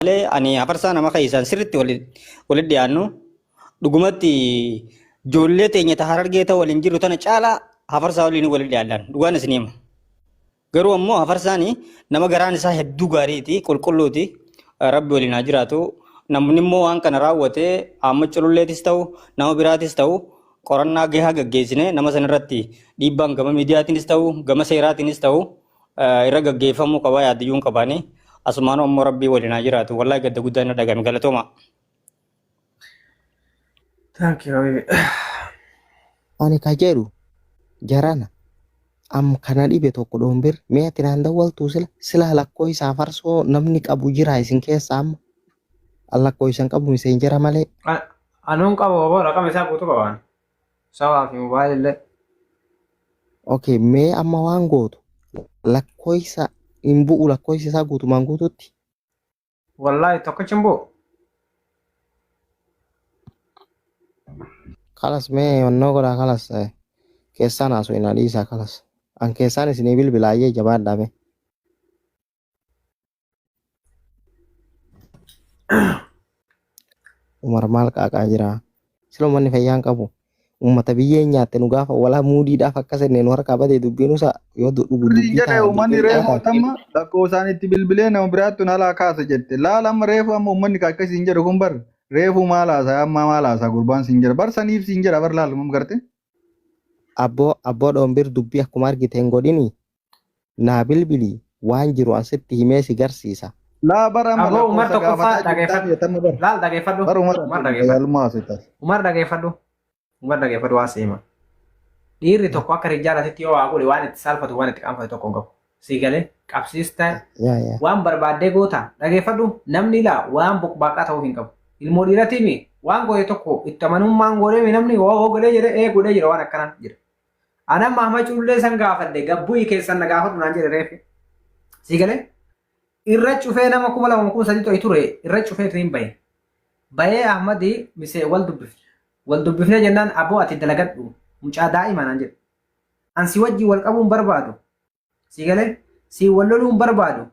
Malee ani hafarsaa nama keessaan sirriitti walitti dhiyaannu dhugumatti ijoollee teenya ta Harargee ta waliin jirru tana caalaa hafarsaa waliin walitti dhiyaadhaan dhugaan isin hima. Garuu ammoo hafarsaan nama garaan isaa hedduu gaariiti qulqulluuti rabbi waliin haa jiraatu. Namni immoo waan kana raawwate amma cululleetis ta'u nama biraatis ta'u qorannaa gahaa gaggeessine nama sanarratti dhiibbaan gama miidiyaatiinis ta'u gama seeraatiinis ta'u irra gaggeeffamuu qaba yaadiyyuu hin qabaani. Asumaanuu ammoo rabbii waliin haa jiraatu. Wallaahi gadda guddaan na dhagame galatooma. Thank you, Habibi. Ani ka jedhu jarana am kana dhibe tokko dhombir mee ati naan dawwaltuu sila sila lakkoo isaa farsoo namni qabu jira isin keessa amma an lakkoo isan qabu miseenjera malee Anuun qabu obbo raqama isaa guutuu qabaan. Sawaa fi mobaayil illee. Okay, mee amma waan gootu lakkoofsa hin bu'u lakkoofsi isaa guutumaan guututti. Wallaahi tokkichi hin bu'u. Kalas mee onnoo godhaa kalas keessaan haasoo hin dhiisaa kalas. An keessaan isinii bilbilaayyee jabaadhaa mee. Umar maal qaaqaa jira? Sila uummanni fayyaa hin qabu. Uummata biyyeen nyaatte nu gaafa walaa muudiidhaaf akka senne nu harkaa bade dubbiin usa yoo dhugu Siin dubbii jedhe ta'a uummanni dubbiin reefu ta'a. amma lakkoofsaan itti bilbilee nama biraattu nalaa kaasa jette. Laala amma reefu amma uummanni ka akkas siin jedhu kun bar reefu maal haasaa amma maal haasaa gurbaan siin jedha bar saniif siin jedha bar laalumam garte. Abboo abboo dhoonbir dubbii akkuma argite hin godhini naa bilbili waan jiru an sitti himee si garsiisa. Laa bar amma Aboo Umar lakkoofsa tokkoffaa gaafataa jirtaa dhageeffadhu. jettamma bar. Laal dhageeffadhu. Bar Umar Umar dhageeffadhu. yaalummaa haasoftas. Umar dhageeffadhu. Umar dhageeffadhu waan si hima. Dhiirri tokko akka rijaalatitti yoo waa godhe waan itti saalfatu waan itti qaanfatu tokko hin qabu. Si galee qabsiista Yaa yaa. waan barbaaddee goota dhageeffadhu namni laa waan boqbaaqaa ta'uu hin qabu. Ilmoo dhiiratiimi waan godhe tokko itti amanummaan godhee namni waa godhee jedhe ee godhee jira waan akkanaa jira. Ana amma Ahmad Cullee san gaafadhe gabbu'i keessan na gaafadhu naan jedhe reefi. Si galee irra cufee nama 2000 3000 to'i ture irra cufee tiriin bahe. Bahee Ahmadi misee wal dubbifne. Wal dubbifnee jennaan aboo ati dalagadhu mucaa daa'ima naan jedhe. An si wajjin wal qabuun barbaadu. Si galee si wal loluun barbaadu.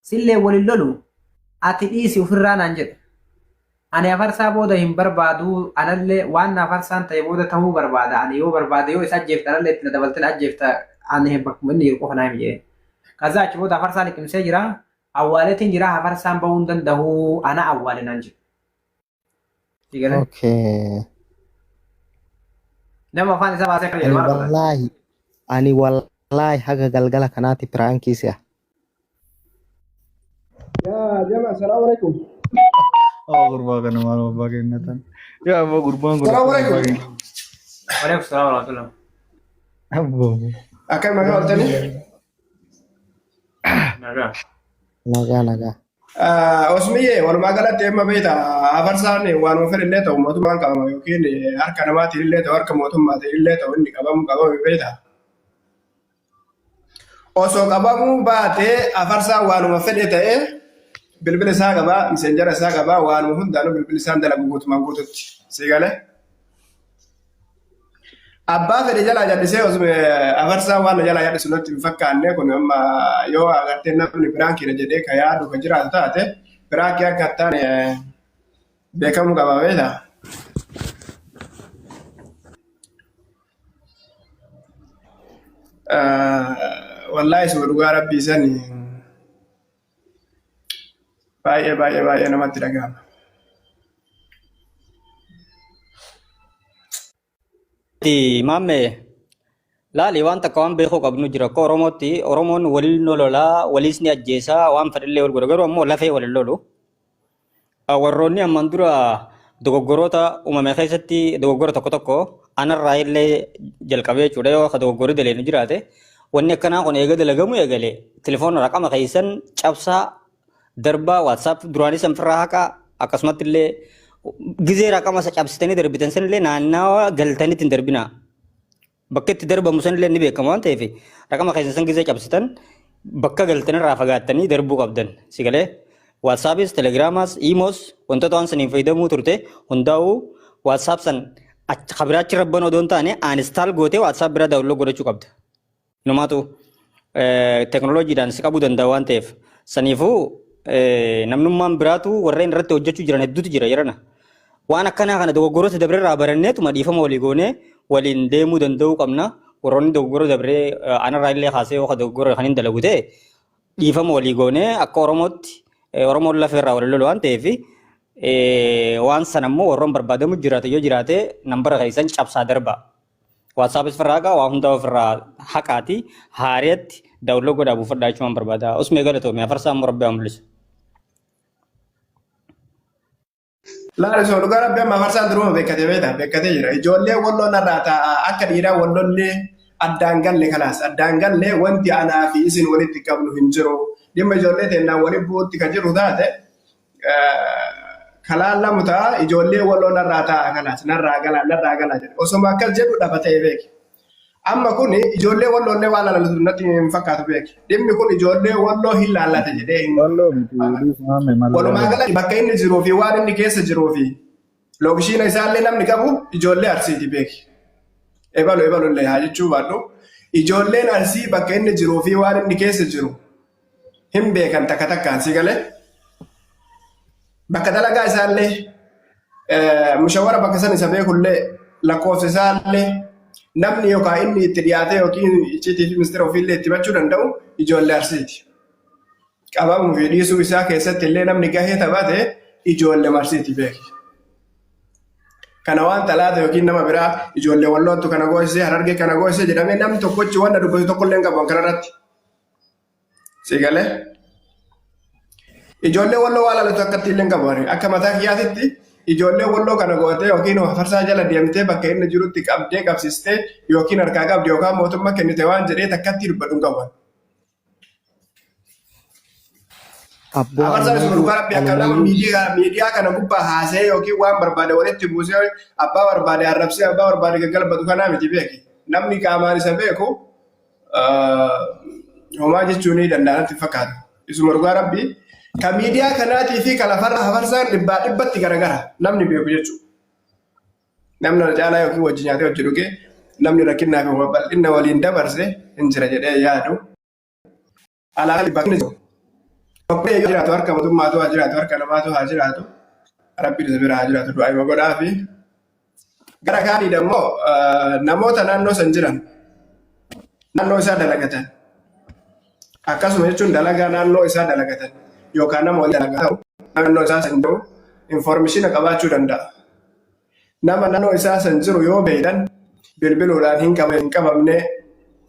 Sillee wal hin lolu. Ati dhiisi ofirraa naan jedhe. Ani afarsaa booda hin barbaadu anallee waan na afarsaan ta'e booda ta'uu barbaada. Ani yoo barbaade yoo isa ajjeefte anallee itti na dabaltee na ajjeefta ani bakkuma inni jiru qofa naa himi jedheen. Kazaa achi booda afarsaa liqimsee jira. Awwaaleetiin jira afarsaan bahuu hin danda'u ana awwaale naan jedhe. Si galee? Okay. Nama afaan isaa baasee akkana Ani jedhe maal godha? wallaahi ani wallaahi haga galgala kanaatti piraankii si'a. Yaa jama, assalamu alaikum. Oh gurbaa kana maal abbaa kennatan. Yaa abbaa gurbaan kun Assalamu akkam abbaa alaikum. kenna. Waalaikum salaam warahmatullah. Abboo. Akkam nagaa ooltanii? Nagaa. Nagaa nagaa. Osmiyyee walumaa galatti amma beekta afarsaan waanuma fedhe illee ta'u mootummaan qabama yookiin harka namaatiin illee ta'u harka mootummaatiin illee ta'u inni qabamu qabame beekta. Osoo qabamuu baatee afarsaan waanuma fedhe ta'e bilbila isaa qabaa, miseenjara isaa qabaa, waanuma hundaanuu bilbilli isaan dalagu guutumaan guututti. Si galee? Abbaa fedhe jalaa jal'isee osuma afarsaa waan na jalaa jal'isu natti hin fakkaanne kun amma yoo agartee namni biraankiidha jedhee ka yaadu ka jiraatu taate biraankii akka hin taane beekamuu qaba beektaa. Wallaahi suma dhugaa rabbii sani baay'ee baay'ee baay'ee namatti dhagahama. Maamme laali waan takka waan beekuu qabnu jira akka Oromootti Oromoon wal lololaa waliis ni ajjeesaa waan fedhallee wal godha garuu ammoo lafee wal hin lolu. Warroonni ammaan dura dogoggoroota uumame keessatti dogoggora tokko tokko anarraa illee jalqabee jechuudha yoo akka dogoggorri daleenu jiraate wanni akkanaa kun eega dalagamu eegale telefoona raqama keessan cabsaa darbaa WhatsApp duraanii san firraa haqaa akkasumatti illee gizee raqama isa cabsitanii darbitan san illee naannawa galtanitti hin darbinaa. Bakka itti darbamu san illee ni beekama waan ta'eef raqama keessan san gizee cabsitan bakka galtan irraa fagaattanii darbuu qabdan. Si galee WhatsAppis, Telegramas, Imos wantoota waan saniin fayyadamuu turte hundaa'uu WhatsApp san kabiraachi rabban odoo hin taane uninstall gootee WhatsApp biraa download godhachuu qabda. Inumaatu teknooloojiidhaan si qabuu danda'a waan ta'eef saniifuu Namnummaan biraatu warreen irratti hojjechuu jiran hedduutu jira jedhana. Waan akkanaa kana dogoggoroota dabrerraa baranneetuma dhiifama walii goonee waliin deemuu danda'uu qabna. Warroonni dogoggora dabree anarraa illee kaasee yoo ka dogoggora kan hin dalagu ta'e dhiifama walii goonee akka Oromootti Oromoon lafa irraa wal lolu waan ta'eef waan sana immoo warroon barbaadamu jiraate yoo jiraate nambara keessan cabsaa darbaa. WhatsAppis ofirraa haqaa waa hundaa ofirraa haqaati haariyatti daawunlood godhaa buufadhaa jechuun barbaada. Usmee galatoomi afarsaa immoo rabbi haa mul'isu. Laala osoo dhugaa rabbi amma afarsaan duruma beekkatee beekta beekkatee jira. Ijoollee walloo narraa taa'a akka dhiiraa wallollee addaan galle kalaas addaan galle wanti anaa fi isin walitti qabnu hin jiru. Dhimma ijoollee teennaan walitti bu'uutti kan jiru taate kalaan lamu ta'a ijoollee walloo narraa taa'a kalaas narraa galaa narraa galaa jedhe. Osoma akkas jedhu dhafa ta'e beeki. Amma kun ijoollee walloollee waan laalatu natti hin fakkaatu beeki. Dhimmi kun ijoollee walloo hin laallate jedhee hin Walloo miti dhiifama malee. Walumaa galatti bakka inni jiruu fi waan inni keessa jiruu fi lookishiina isaallee namni qabu ijoollee Arsiiti beeki. Ebalu ebalu illee haa jechuu baadhu. Ijoolleen Arsii bakka inni jiruu fi waan inni keessa jiru hin beekan takka takkaan si galee. Bakka dalagaa isaallee mushawara bakka san isa beekullee lakkoofsa isaallee namni yookaan inni itti dhiyaatee yookiin icciitii fi mistira ofiillee itti himachuu danda'u ijoollee Arsiiti. Qabamuu fi dhiisuu isaa keessatti illee namni gahee taphate ijoollee Arsiiti beeki. Kana waan xalaata yookiin nama biraa ijoollee walloottu kana goosisee harargee kana goosisee jedhamee namni tokkochi wanta dubbatu tokkollee hin qabu kanarratti. Si galee? Ijoollee walloo waan laalatu akkatti illee hin qabu. ani. Akka mataa kiyyaatitti ijoollee walloo kana gootee yookiin farsaa jala deemtee bakka inni jirutti qabdee qabsiistee yookiin harkaa qabde yookaan mootummaa kennite waan jedhee takkatti dubbadhu hin qabu. ani. Abboo Afarsaan isuma anumayyuu dhugaa rabbi akka nama anumayyuu miidiyaa kana gubbaa haasee yookiin waan barbaade walitti buusee abbaa barbaade arrabsee abbaa barbaade gaggalbatu kanaa miti beeki. Namni qaamaan isa beeku homaa jechuu ni danda'a natti fakkaata. Isuma dhugaa rabbi ka miidiyaa kanaatii fi ka lafarra hafarsaan dhibbaa dhibbatti garagara namni beeku jechuudha. Namni na caalaa yookiin wajji nyaatee wajji dhugee namni rakkinnaa fi bal'inna waliin dabarse hin jira jedhee yaadu. Alaa bakka inni jiru. Bakka yoo jiraatu harka mootummaatu haa jiraatu harka namaatu haa jiraatu rabbiin isa bira haa jiraatu du'aa ima godhaa fi gara kaaniin ammoo namoota naannoo san jiran naannoo isaa dalagatan akkasuma jechuun dalagaa naannoo isaa dalagatan yookaan nama waliin dalagaa ta'u naannoo isaa san jiru informeeshina qabaachuu danda'a. Nama naannoo isaa san jiru yoo beektan bilbiluudhaan hin qabame hin qabamne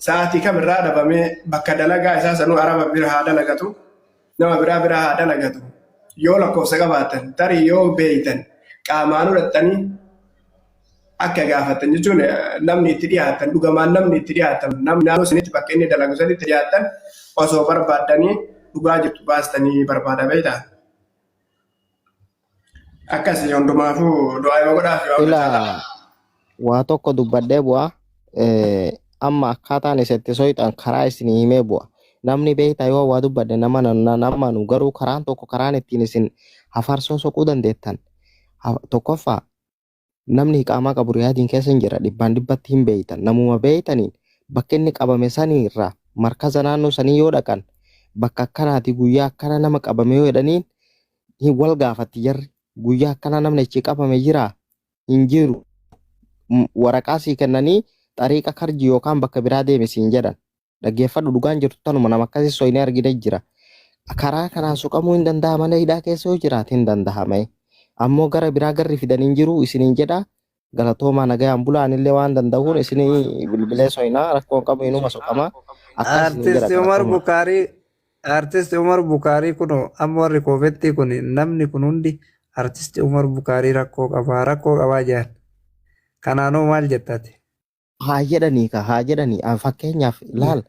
sa'aatii kamirraa dhabamee bakka dalagaa isaa sanuu araba bira haa dalagatu nama biraa bira haa dalagatu yoo lakkoofsa qabaattan tarii yoo beektan qaamaanuu dhaqxanii akka gaafattan jechuun namni itti dhiyaatan dhugamaan namni itti dhiyaatan namni naannoo sanitti bakka inni dalagu sanitti dhiyaatan osoo barbaaddanii dhugaa jirtu baastanii barbaada beektaa. Akkasii hundumaafuu du'aa ima godhaaf yoo Ila caalaa. waa tokko dubbadhee bu'a. Amma akkaataan isa itti soyxan karaa isinii himee bu'a. Namni beektaa yoo waa dubbadhe nama nan amanu garuu karaan tokko karaan ittiin isin hafarsoo soquu dandeettan. Tokkoffaa namni iqaamaa qabu Riyaadiin keessa hin jira dhibbaan dhibbatti hin beeytan. Namuma beeytaniin bakka inni qabame sanii irraa markaza naannoo sanii yoo dhaqan bakka akkanaati guyyaa akkana nama qabame yoo jedhaniin hin wal gaafatti jarri guyyaa akkanaa namni achi qabame jiraa hin jiru waraqaa sii kennanii xariiqa karji yookaan bakka biraa deemi siin jedhan dhaggeeffadhu dhugaan jirtu tanuma nama akkasii soyinee argine jira karaa kanaan soqamuu hin danda'a mana hidhaa keessa yoo jiraate hin danda'ame ammoo gara biraa garri fidan hin jiru isiniin jedha galatoomaa nagayaan bulaa anillee waan danda'uun isinii bilbilee soyinaa rakkoon qabu inuma soqama akkas isiniin jedha Artist Umar galatoomaa. Bukaarii Artist Umar Bukaarii kun amma warri koofettii kun namni kun hundi Artist Umar Bukaarii rakkoo qabaa rakkoo qabaa jedhan. Kanaanoo maal jettati? Haa jedhanii ka haa jedhanii an fakkeenyaaf laal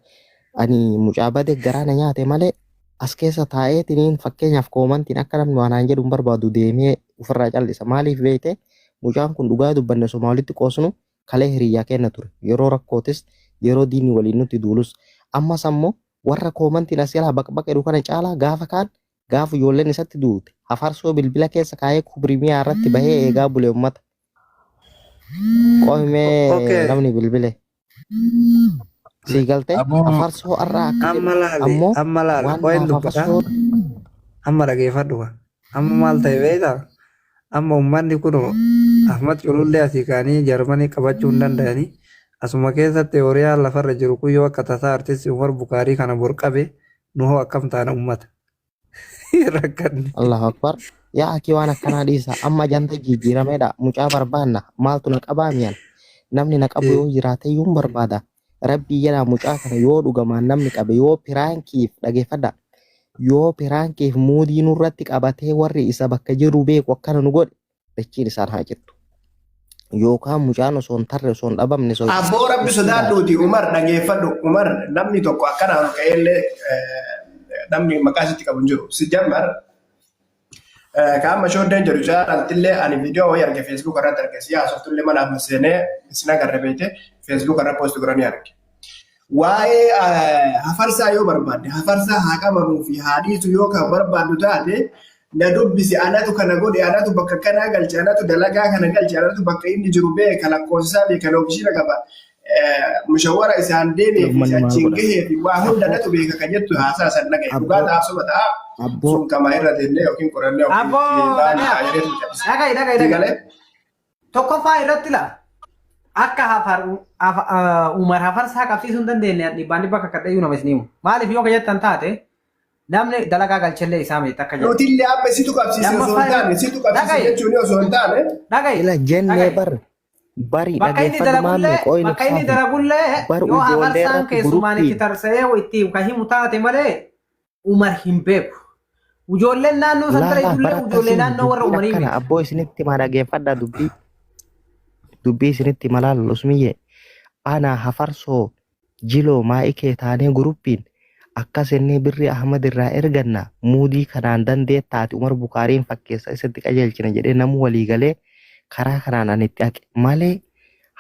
ani mucaa bade garaa na nyaate malee as keessa taa'eetiniin fakkeenyaaf koomantiin akka namni waan naan jedhu hin barbaadu deemee ofirraa callisa maaliif beekte mucaan kun dhugaa dubbanne osuma walitti qoosnu kalee hiriyyaa kenna ture yeroo rakkootis yeroo diinni waliin nutti duulus ammas ammoo warra koomantiin as jalaa baqbaq jedhu kana caalaa gaafa kaan gaafa ijoolleen isatti duute hafarsoo bilbila keessa kaa'ee kubrimiyaa irratti bahee eegaa bule ummata Qohimee Okay. namni bilbile. Sii galtee Aboo afarsoo har'aa akka Amma jedhu laali ammoo amma laali waan qo'een naaf dubbata. afarsoo Amma dhageeffadhu kaa. Amma maal ta'e beektaa? Amma uummanni kun Ahmad Culullee asii ka'anii Jarmanii qabachuu hin danda'anii. Asuma keessatti Oriyaan lafarra jiru kun yoo akka tasaa artisti Umar Bukaarii kana bor qabe nu hoo akkam taana uummata. Rakkanne. Allahu Akbar. Yaa akii waan akkanaa dhiisa. Amma janta jijjiirameedha. Mucaa barbaanna. Maaltu na qabaa mi'an. Namni na qabu yoo jiraate iyyuu hin barbaada. Rabbii jedhaa mucaa kana yoo dhugamaan namni qabe yoo piraankiif dhageeffadha. Yoo piraankiif muudii nurratti qabatee warri isa bakka jiru beeku akkana nu godhe dachiin isaan haa cittu. Yookaan mucaan osoo hin tarre osoo hin dhabamne osoo Abboo rabbi sodaadhuuti Umar dhageeffadhu. Umar namni tokko akkanaan ol ka'eellee namni maqaa sitti qabu hin jiru. Si jammar ka amma shooddeen jedhu caalaaltillee ani viidiyoo wayii arge Facebook irratti arge si haasoftullee mana amma seenee isin agarre beekte Facebook irra post godhanii arge. Waa'ee hafarsaa yoo barbaadde hafarsaa haa qabamuu fi haa dhiisu yoo kan barbaaddu taate na dubbisi anatu kana godhe anatu bakka kanaa galche anatu dalagaa kana galche anatu bakka inni jiru beeka lakkoofsa beeka lookishiina qaba mushawara isaan deemee fi Uummanni maal achiin godha? gahee fi waa hunda Abboo natu beeka kan jettu haasaa san dhagaye dhugaa abboo ta'a soba ta'a abboo sun kamaa irra deemnee yookiin qorannee yookiin Abboo itti baane dhagaya ta'a jedheetu callisee. dhagayi dhagayi Sii dhagayi. galee? Tokkoffaa irratti laa akka hafar Umar hafarsaa qabsiisuu hin dandeenye dhibbaan dhibba akka kadhayyuu nama isin himu. Maaliif yoo jettan taate namni dalagaa galchellee isaa miti akka jedhu. Nutillee amma situ qabsiise osoo Lammaffaa hin taane irratti situ qabsiise dhagayi jechuun osoo hin taane dhagayi ila jennee dhagayi. bar bari Bakka inni dhageeffadhu maamme dalagullee qooyin bakka inni ibsaafi dalagullee bar yoo ijoollee hafarsaan irratti keessumaan itti guruppiin tarsa'ee itti kan himu taate malee Umar hin beeku. Ijoolleen naannoo san laa laa dalaydullee bar ijoollee akkasii naannoo warra dubbiin Umarii akkana miti. abboo isinitti himaa dhageeffadha dubbii dubbii isinitti himaa laal usmiyyee ana hafarsoo jiloo maa'ikee taanee guruppiin akkas innee birri Ahmad irraa erganna muudii kanaan dandeettaati Umar Bukaariin fakkeessa isatti qajeelchina jedhee namuu walii galee karaa kanaan ani itti haqe malee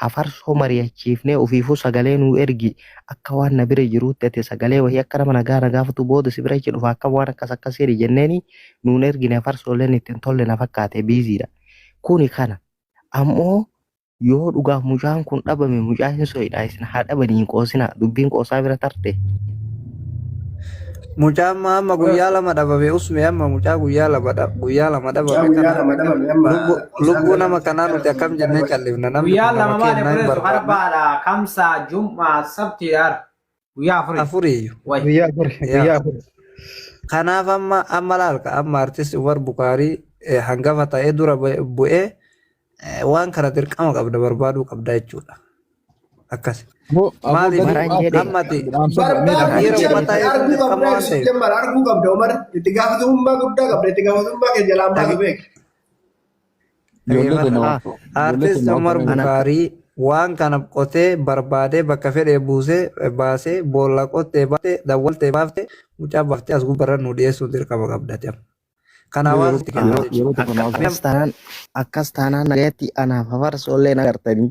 hafarsoo mari'achiifnee ofiifuu sagalee nuu ergi akka waan na bira jiruutti ati sagalee wahii akka nama nagaa na gaafatu booda si bira achi dhufa akka waan akkas akkas jedhi jenneeni nuun ergine hafarsooleen itti hin tolle na fakkaate biiziidha kuni kana ammoo Yoo dhugaaf mucaan kun dhabame mucaa hin soyidha isin haa dhabanii hin qoosinaa dubbiin qoosaa bira tarte. Mucaan ma amma guyyaa lama dhabame usme amma mucaa guyyaa lama guyyaa lama Mucaa dhabame guyyaa kana lama dhabame amma lubbu qosaan lubbuu bira nama tarte kanaa nuti akkam jennee callifna namni Guyyaa kun nama lama maali keenna hin obboleessu barbaanna arbaadha kamsa jum'aa sabtiidha guyyaa afurii afuriiyyu way Guyyaa afur yaa guyyaa afur. kanaaf amma amma laalka amma artist Umar Bukaarii hangafa ta'ee dura bu'ee waan kana dirqama qabda barbaaduu qabda jechuudha. Akkas. Aboo aboo Maaliif gadi Baraan dhaamsa jedhe ammati dhaamsa mee Barbaadu dhaamsa miira jecha uummataa miti eeguun arguu dirqama qabda waan ibsu ta'eef. jammar arguu qabda Umar itti gaafatamummaa guddaa qabda itti gaafatamummaa kee jalaan baatu Dhage- beek. Ijoollee Dhageeffadha. keenya haa ijoollee Artist keenya Umar obsa ana Bukaarii waan kana qotee barbaadee bakka fedhe buusee baasee boolla qottee baafte dawwaltee baafte mucaa baaftee as gubbarra nu dhiyeessuun dirqama qabdati amma. Kan yeroo hawaasni kenna yeroo jechuudha. yeroo tokko akka naaf akkas taanaan akkas taanaan nagayatti anaaf hafarsoollee na agartanii.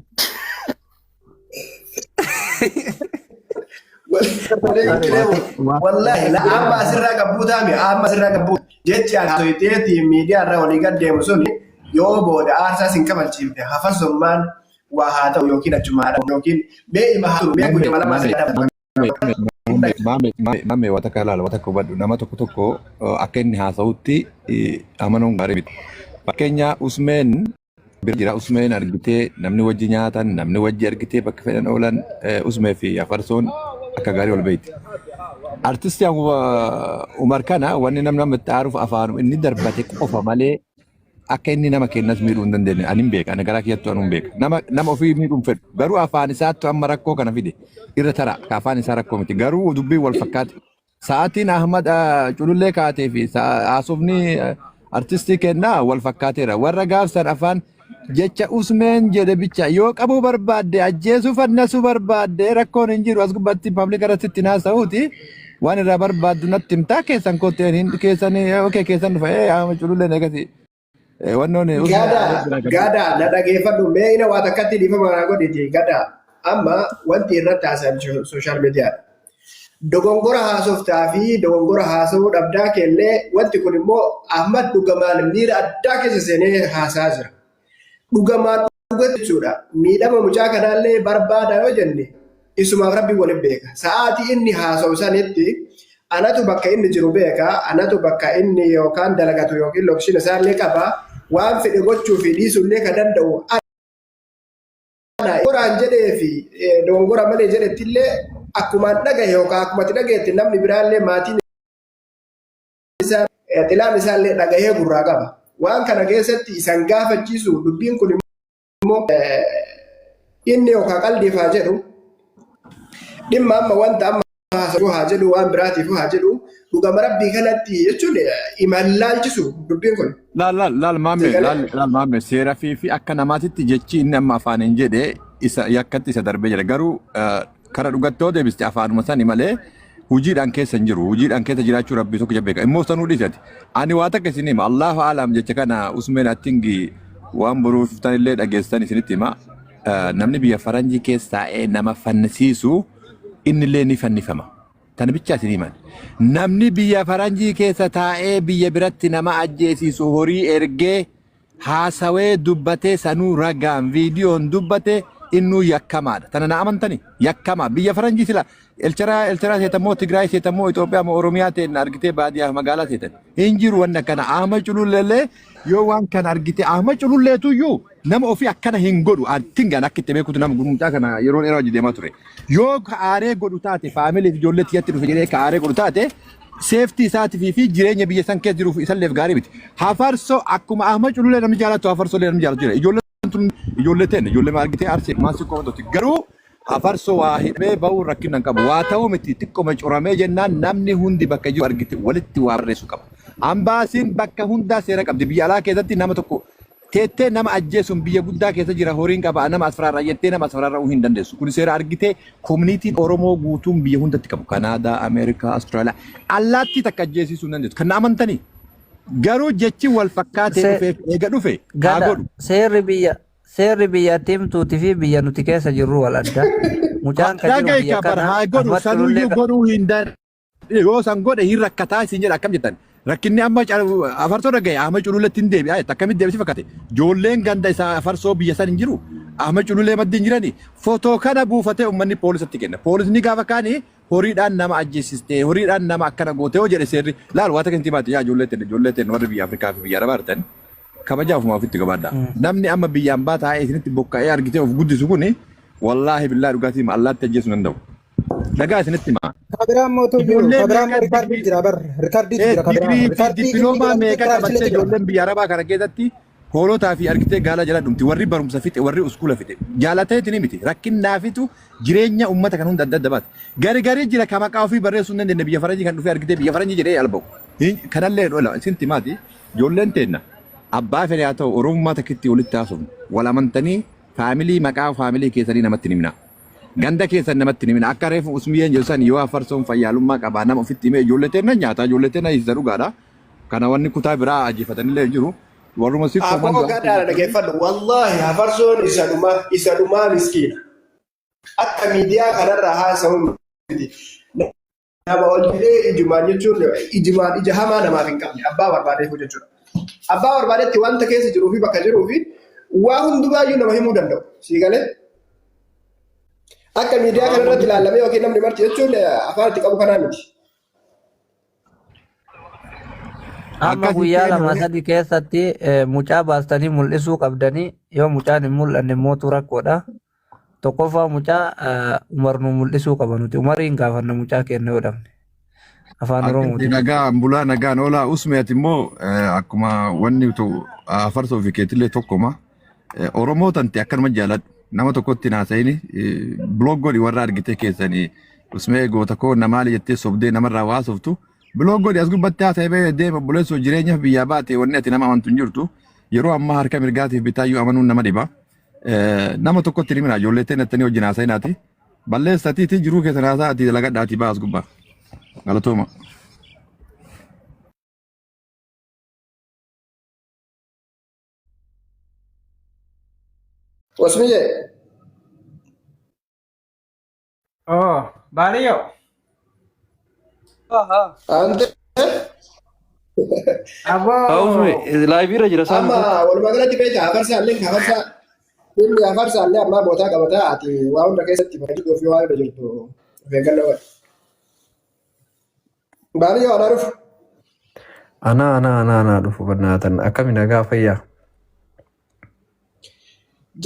Wallahi la amma asirraa qabbuu taame amma asirraa qabbuu jechi haasofteeti miidiyaa irra walii gad deemu suni yoo booda aarsaa sin kafalchiifte hafarsummaan waa haa ta'u yookiin achumaa haa ta'u yookiin mee ima haa turu mee Mamme guyyama lama mamme asirraa mamme mamme mamme mamme mamme waa takka ilaala waa takka hubadhu nama tokko tokko akka inni haasa'utti amanuun gaarii miti. Fakkeenya Usmeen bira jira Usmeen argitee namni wajji nyaatan namni wajji argitee bakka fedhan oolan Usmee fi Afarsoon akka gaarii wal beekti. Artisti Umar kana wanni namni nama itti aaruuf afaanu inni darbate qofa malee akka inni nama keenyas miidhuu hin dandeenye ani hin beeka ani garaa kiyyattu ani hin beeka nama nama ofii miidhuu hin fedhu garuu afaan isaattu amma rakkoo kana fide irra tara ka afaan isaa rakkoo miti garuu dubbiin wal fakkaate sa'aatiin Ahmad culullee kaatee fi haasofni artistii kennaa wal fakkaateera warra gaafsan afaan jecha usmeen jedhe bicha yoo qabuu barbaadde ajjeesuu fannasuu barbaadde rakkoon hin jiru as gubbaatti pablika irratti ittiin haasa'uuti waan irraa barbaaddu natti himtaa keessan kootti hin keessan okee keessan dhufa ee amma cululleen eegasi wannoon usmeen Gada, aaree biraa gabbee. gada, na dhageeffadhu. Mee ina waa takkatti dhiifama naa godhiti. Gada, amma wanti irratti haasa'an sooshaal miidiyaadha. Dogongora haasoftaa fi dogongora haasa'uu dhabdaa keellee wanti kun immoo Ahmad dhugamaan miira addaa keessa seenee haasa'aa jira. Dhugamaan dhuga jechuudha. Miidhama mucaa kanaallee barbaada yoo jenne isumaaf rabbi waliin beeka. Sa'aatii inni haasa'u sanitti Anatu bakka inni jiru beeka, anatu bakka inni yookaan dalagatu yookiin location isaallee qaba. Waan fedhe gochuu fi dhiisuu illee kan danda'u ana. Dogongoraan jedhee fi dogongora malee jedhetti illee akkumaan dhagahe yookaan akkuma ati dhagahetti namni biraallee maatiin isaa xilaan isaallee dhagahee gurraa qaba. Waan kana keessatti isan gaafachiisu dubbiin kun immoo inni yookaan qaldiif haa jedhu dhimma amma wanta amma haasa'u haa jedhu waan biraatiif haa jedhu dhugama rabbii kanatti jechuun imallaalchisu dubbiin kun. Laal laal laal maamme Sagalee. laal laal maamme seera fi akka namaatitti jechi inni amma afaaniin jedhe isa yakkatti isa darbee jira. Garuu kara dhugattoo deebiste afaanuma sani malee hujiidhaan keessa hin jiru. Hujiidhaan keessa jiraachuu rabbii tokko beeka. Immoo sanuu dhiisati. Ani waa takka isin hima. Allahu aalam jecha kana usmeen attingi waan boruuf illee dhageessan isinitti hima. Namni biyya faranjii keessa taa'ee nama fannisiisu innillee ni fannifama. Tana bichaa isin himan. Namni biyya faranjii keessa taa'ee biyya biratti nama ajjeesiisu horii ergee haasawee dubbatee sanuu ragaan viidiyoon dubbate innuu yakkamaadha. Tana na amantani yakkamaa biyya faranjii sila elcharaa elcharaa seetammoo Tigraay seetammoo Itoophiyaa moo Oromiyaa ta'een argitee baadiyyaa fi magaalaa seetan. Hin jiru wanni akkana Ahmad Cululleellee yoo waan kana argite Ahmad Cululleetuyyuu nama ofii akkana hin godhu. Attingaan akka itti beekutu nama gurmucaa kana yeroo dheeraa hojii deemaa ture. Yoo ka aaree godhu taate faamilii fi ijoollee tiyyatti dhufe jedhee ka aaree godhu taate seeftii isaatii fi jireenya biyya san keessa jiruuf isalleef gaarii miti. Hafarsoo akkuma Ahmad Culullee namni jaalatu hafarsoo namni jaalatu jira. Ijoolleen tun ijoollee teen ijoollee argitee arsee maal si qofa garuu hafarsoo waa hidhamee ba'uun rakkina hin qabu. Waa ta'uu miti xiqqoma curamee jennaan namni hundi bakka jiru argite walitti waa barreessuu qaba. Ambaasiin bakka hundaa seera qabdi. Biyya alaa keessatti nama tokko teettee nama ajjeesuun biyya guddaa keessa jira horiin qaba nama as firaarraa jettee nama as firaarraa hin dandeessu. Kun seera argitee koominiitiin Oromoo guutuun biyya hundatti qabu. Kanaadaa, Ameerikaa, Austraaliyaa allaattii takka ajjeesisuu hin dandeessu. Kan na amantanii garuu jechi wal fakkaatee dhufeef eega dhufe haa Gada godhu. seerri biyya seerri biyya himtuutii fi biyya nuti keessa jirru wal adda. Mucaan ka jiru Dhaga'i biyya kabar kana haa godhu Ahmad Culullee sanuyyuu godhuu hin danda'u. Yoo san godhe hin rakkataa isin jedha akkam jettan. Rakkinni amma afarsoo dhagaye Ahmad Cululleetti hin deebi'a jette akkamitti deebisi fakkaate. Ijoolleen ganda isaa afarsoo biyya san hin jiru. Ahmad Culullee maddi hin jirani. Fotoo kana buufatee uummanni poolisatti kenna. Poolisni gaafa kaani horiidhaan nama ajjeesiste horiidhaan nama akkana goote yoo jedhe seerri laal waa takka himaati yaa ijoollee ta'e ijoollee ta'e warri biyya Afrikaa fi biyya Arabaa jirtan kabaja ofumaa ofitti qabaadha. Namni amma biyya ambaa taa'ee isinitti bokka'ee argitee of guddisu kuni wallaahi billaa dhugaatii hima allaatti ajjeesuu hin danda'u. Dhagaa isinitti hima. Kabiraa immoo utuu jiru Ijoollee kabiraa immoo meeqa riikaardiin jira bar riikaardiitu jira kabiraa digirii fi riikaardii inni dippiloomaa godhate meeqa karaa qabattee ichileetu jira. ijoolleen biyya Arabaa kana keessatti hoolotaa fi argitee gaala jala dhumti warri barumsa fixe warri uskuula fixe jaalateeti ni miti rakkinnaafitu jireenya ummata kan hunda adda adda baate gari garii jira ka maqaa ofii barreessuu hin dandeenye biyya faranjii kan dhufee argitee biyya faranjii jedhee alba'u kanallee dhola isinti maati ijoolleen teenna abbaa fedhe haa ta'u oromummaa takkitti walitti haasofnu wal amantanii faamilii maqaa faamilii keessanii namatti hin himnaa. Ganda keessan namatti hin himin. Akka reefu usmiyyeen jedhu san yoo afarsoon fayyaalummaa qabaa nama ofitti himee ijoollee teenna nyaataa ijoollee teenna hiisisa dhugaadha. Kana wanni kutaa biraa ajjeefatanillee hin jiru. Warruma sikkoo Akkuma mandoo gadhaadha dhageeffadhu. Wallaahi hafarsoon isa dhumaa isa dhumaa miskiina. Akka miidiyaa kanarraa haasa'u miti. Nama ol jedhee ijumaan jechuun ijumaan ija hamaa namaaf hin qabne abbaa barbaadeef jechuudha. Abbaa barbaadetti wanta keessa jiruu fi bakka jiruu fi waa hundumaayyuu nama himuu danda'u. Sii galee? Akka miidiyaa kanarratti ilaalamee yookiin namni marti jechuun afaan itti qabu kanaa miti. Amma Akkasitti guyyaa lama eenyu sadi keessatti mucaa baastanii mul'isuu qabdanii yoo mucaan hin mul'anne mootu rakkoodha. Tokkoffaa mucaa Umar nu mul'isuu qaba nuti. Umariin gaafanna mucaa keenya yoo dhabne. Afaan Akkasitti Oromootiin. nagaan bulaa nagaan oolaa usme ati immoo akkuma wanni afarsoo fi keetillee tokkoma. Oromoo tante akkanuma jaaladhu. Nama tokkotti hin haasa'ini. Biloog godhi warra argite keessanii usmee goota koo namaali jettee sobdee namarraa waa haasoftu. Biloog godhi as gubbatti haasa'e bee deema obboleessoo jireenyaaf biyyaa baate wanni ati nama amantu hin jirtu. Yeroo ammaa harka mirgaatiif bitaayyuu amanuun nama dhiba. Nama tokkotti hin himina ijoollee ta'e nattanii wajjin haasa'inaati. Balleessatiiti jiruu keessan haasa'aati dalagadhaatii baas gubbaa. Galatooma. Wasmiyyee. Oh, baaliyyoo. Ante Aboo. Laayivii irra jira isaan. amma walumaa galatti beektaa hafarsaallee hafarsaa dhimmi hafarsaallee ammaa bootaa qabataa ati waa hunda keessatti bakka jirtuu fi waan irra jirtu of eeggannoo godhi. Baaliyyoo anaa dhufu. Anaa anaa anaa anaa dhufu bannaatan akkami nagaa fayyaa.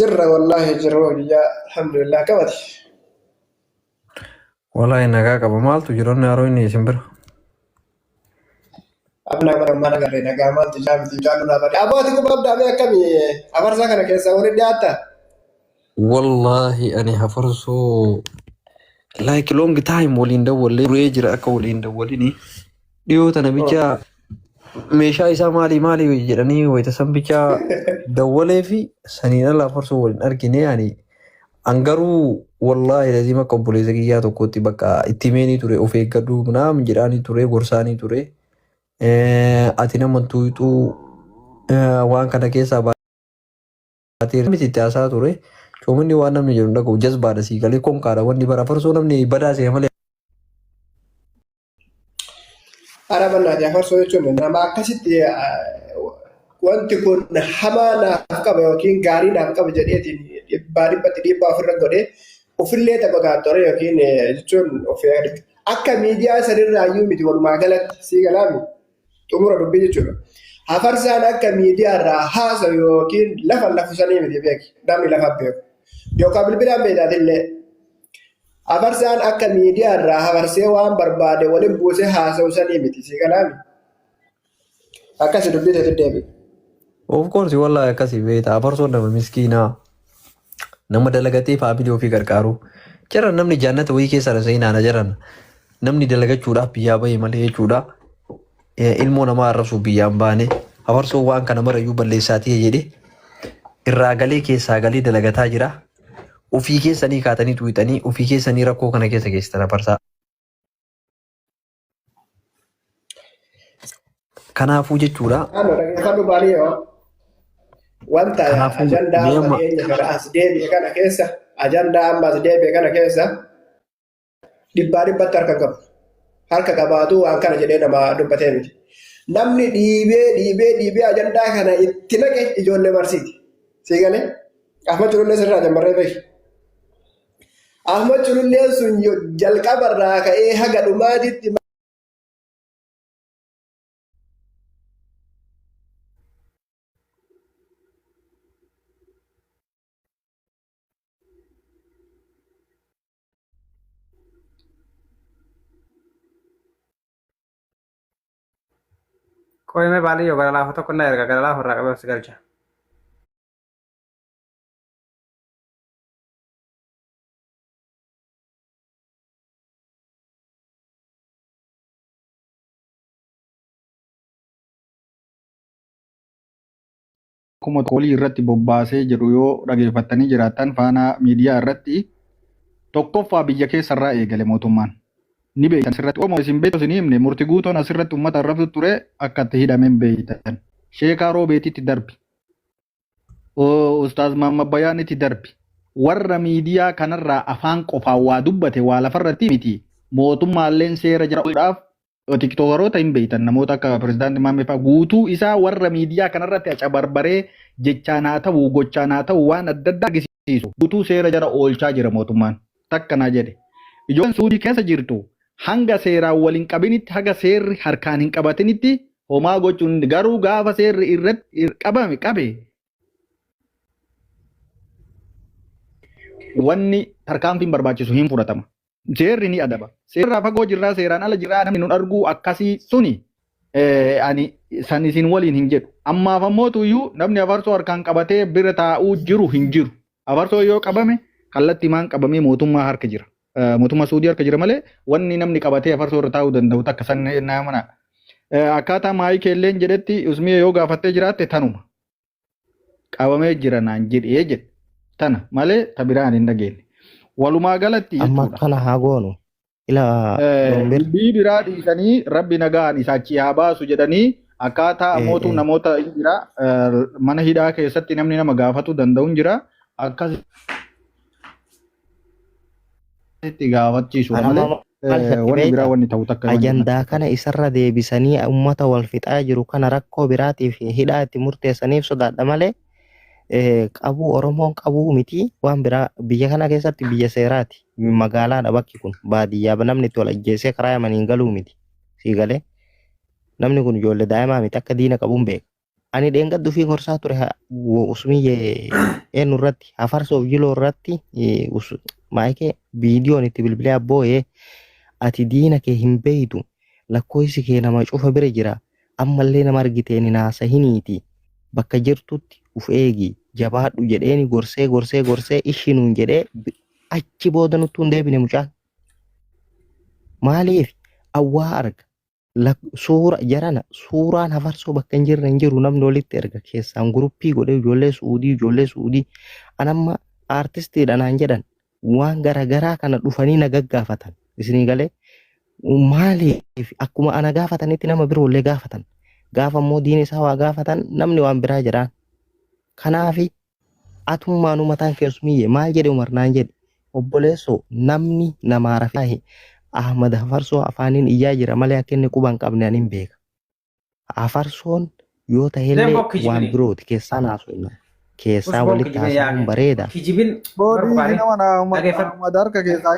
Jirra wallaahi jirra hojii alhamdulillah qabati. Wallaahi nagaa qaba maaltu jiroonni haroo inni isin bira. Abna mana mana garee nagaa maaltu jaa miti jaallu naa bade. Aboo ati quba qabdaa mee akkami afarsaa kana keessaa waliin dhiyaatta? Wallaahi ani hafarsoo like long time waliin dawwallee turee jira akka waliin dawwalini dhiyoo tana bicha meeshaa isaa maali maali jedhanii wayita san bicha dawwalee fi saniin ala hafarsoo waliin argine ani an garuu wallaahi lazima akka obboleessa kiyyaa tokkotti bakka itti himeenii ture of eeggadhu naam jedhaanii ture gorsaanii ture ati nama tuuxuu waan kana keessaa baatee miti itti haasaa ture. Coominni waan namni jedhu hin dhaga'u jazbaadha sii galee konkaadha wanni bara farsoo namni badaa se'e malee. Ara bannaati afarsoo jechuun nama akkasitti wanti kun hamaa naaf qaba yookiin gaarii naaf qaba jedheetiin dhibbaa dhibbatti dhiibbaa ofirra godhee ofillee taphataa yookiin jechuun of akka miidiyaa sanirraa iyyuu miti walumaa galatti sii galaami xumura dubbii jechuudha. Hafarsaan akka miidiyaa irraa haasa'u yookiin lafa lafu sanii miti beeki namni lafa beeku yookaan bilbilaan beekaatillee. Hafarsaan akka miidiyaa irraa hafarsee waan barbaade waliin buusee haasa'u sanii miti sii galaami. Akkasi dubbii teetti deebi. Of course wallaahi akkasii beekta afarsoon nama miskiinaa nama dalagatee faamilii ofii gargaaru. Jaran namni jannata wayii keessa na seenaana jaran namni dalagachuudhaaf biyyaa bahe malee jechuudha. Ilmoo namaa arrabsuuf biyyaan baane afarsoon waan kana marayyuu balleessaatii jedhe irraa galee keessaa galee dalagataa jira. Ofii keessanii kaatanii tuuxanii ofii keessanii rakkoo kana keessa geessitan afarsaa. Kanaafuu jechuudha. Naannoo dhaggeeffadhu baaliyyoo wanta Kanaafuu ajandaa mee amma amma dhiyeenya kana as deebi'e kana keessa ajandaa amma as deebi'e kana keessa dhibbaa dhibbatti harka qabu. Harka qabaatu waan kana jedhee nama dubbatee miti. Namni dhiibee dhiibee dhiibee ajandaa kana itti naqe ijoollee barsiiti. Sii galee? Ahmad Culullee sirraa jammarree beeki. Ahmad Cululleen sun jalqabarraa ka'ee haga dhumaatitti Qoyime baaliyyoo gara laafa tokko na erga gara laafa irraa qabee of si galcha. Kuma olii irratti bobbaasee jedhu yoo dhageeffattanii jiraattan faanaa miidiyaa irratti tokkoffaa biyya keessarraa eegale mootummaan. Ni beektan asirratti Oromoo isin beektu isin himne murti guutoon asirratti uummata arrabsu ture akka itti hidhameen beektan. Sheekaa Roobeetitti darbi. Ustaaz Mahammad Bayaanitti darbi. Warra miidiyaa kanarraa afaan qofaan waa dubbate waa lafarratti miti. Mootummaalleen seera jiraudhaaf tiktookaroota hin beektan namoota akka pirezidaantii Maammee fa'aa guutuu isaa warra miidiyaa kanarratti acabarbaree jechaan haa ta'u gochaan haa ta'u waan adda addaa argisiisu guutuu seera jara oolchaa jira mootummaan takka naa jedhe. Ijoolleen Suudii keessa jirtu hanga seeraan wal hin qabinitti haga seerri harkaan hin qabatinitti homaa gochuun garuu gaafa seerri irratti qabame qabe wanni tarkaanfiin barbaachisu hin fudhatama. Seerri ni adaba. Seerraa fagoo jirraa seeraan ala jirraa namni nun arguu akkasii suni ani san isin waliin hin jedhu. Ammaaf ammoo tuyyuu namni afarsoo harkaan qabatee bira taa'uu jiru hin jiru. Afarsoo yoo qabame kallattimaan qabamee mootummaa harka jira. Mootummaa Suudii harka jira malee wanni namni qabatee afarsoo irra taa'uu danda'u takka san mana. Akkaataa maayii keelleen jedhetti usmii yoo gaafattee jiraatte tanuma. Qabamee jira naan jedhee jedhe. Tana malee ta biraan hin dhageenye. Walumaa galatti Amma jechuudha. akkana haa goonu. Ila doombir. Dubbii biraa dhiisanii rabbi nagaan isa achii haa baasu jedhanii akkaataa ammootu namoota hin jira mana hidhaa keessatti namni nama gaafatuu danda'u hin jira akkasitti gaafachiisudha Ana malee maal shakke wanni biraa beektaa? wanni ta'u takka wanni Ajandaa kana isarra deebisanii uummata wal fixaa jiru kana rakkoo biraatiif hidhaa itti murteessaniif sodaadha malee qabuu Oromoon qabuu miti waan biraa biyya kana keessatti biyya seeraati. Magaalaadha bakki kun baadiyyaa namni itti wal ajjeesee karaa yamaniin galuu miti. Sii galee namni kun ijoollee daa'imaa miti akka diina qabuun beeka. Ani dheengaddu fi gorsaa ture usmiyyee eenyu irratti hafarsoof jiloo irratti maayikee viidiyoon itti bilbilee abbooyee ati diina kee hin beeytu lakkoofsi kee nama cufa bira jira ammallee nama argiteen hin haasahiniiti bakka jirtutti uf eegi jabaadhu jedheeni gorsee gorsee gorsee ishii nuun jedhee achi booda nuttuu hin deebine mucaan. Maaliif awwaa arga Suura jarana suuraan hafarsoo bakka hin jirre hin jiru namni walitti erga keessaan guruppii godhee ijoollee suudii ijoollee suudii an amma aartistiidha naan jedhan waan garagaraa kana dhufanii na gaggaafatan isinii galee maaliif akkuma ana gaafatanitti nama biroollee gaafatan gaafa immoo diin isaa waa gaafatan namni waan biraa jedhaan kanaafi Atummaanuu mataan kee Usmiyye maal jedhe Umar naan jedhe obboleessoo namni namaa rafee Ahmad Hafarsoo afaaniin iyyaa jira malee akka inni quba hin qabne anin beeka. Hafarsoon yoo tahellee Deem boo waan kijibini. birooti keessaan haasofna. Us Keessaa boo walitti kijibini yaa haasa'uun bareeda. kijibin Boodii barbaade nama dhageeffadhu. Ahmad harka keessaa